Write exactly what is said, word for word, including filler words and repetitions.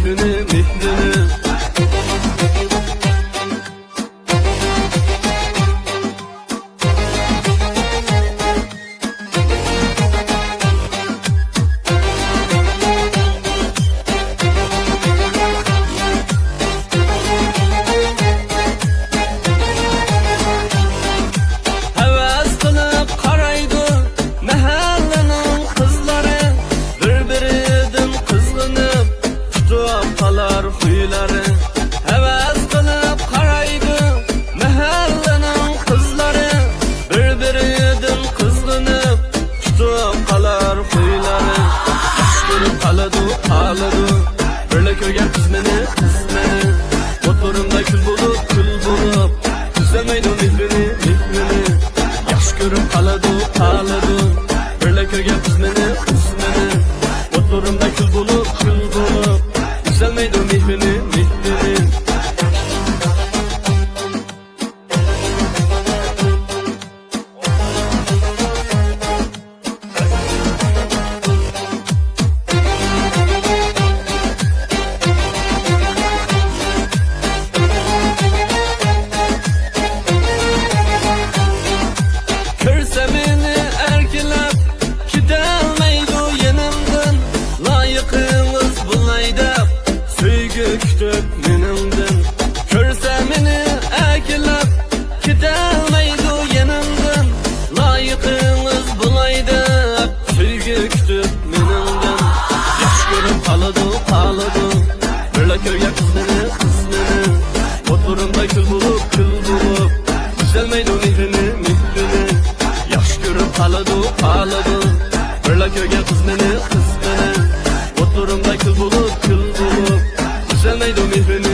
مېھرىنى، مېھرىنى. ھەۋەس قىلىپ قارايدۇ مەھەللىنىڭ قىزلىرى، بىر-بىرىدىن قىزغىنىپ تۇتۇپ قالار خۇيلىرى. ھەۋەس قىلىپ قارايدۇ مەھەللىنىڭ قىزلىرى، بىر-بىرىدىن قىزغىنىپ تۇتۇپ قالار خۇيلىرى. ياخشى كۆرۈپ قالىدۇ، قالىدۇ، بىرلا كۆرگەن قىز مېنى، قىز مېنى. ئوتلىرىمدا كۈل بولۇپ، كۈل بولۇپ، ئۈزەلمەيدۇ مېھرىنى، مېھرىنى. ياخشى كۆرۈپ قالىدۇ، قالىدۇ، بىرلا كۆرگەن قىز مېنى، قىز مېنى. ئوتلىرىمدا كۈل بولۇپ، كۈل بولۇپ، ئۈزەلمەيدۇ مېھرىنى، مېھرىنى. كۆرسە مېنى ئەركىلەپ، كېتەلمەيدۇ يېنىمدىن. لايىقىڭىز بولاي دەپ، سۆيگۈ كۈتۈپ مېنىڭدىن. كۆرسە مېنى ئەركىلەپ، كېتەلمەيدۇ يېنىمدىن. لايىقىڭىز بولاي دەپ، سۆيگۈ كۈتۈپ مېنىڭدىن. ياخشى كۆرۈپ قالىدۇ، قالىدۇ، بىرلا كۆرگەن قىز مېنى، قىز مېنى. ئوتلىرىمدا كۈل بولۇپ، كۈل بولۇپ، ئۈزەلمەيدۇ مېھرىنى، مېھرىنى. ياخشى كۆرۈپ قالىدۇ، قالىدۇ، بىرلا كۆرگەن قىز مېنى، قىز مېنى. ئوتلىرىمدا كۈل بولۇپ، كۈل بولۇپ، ئۈزەلمەيدۇ مېھرىنى،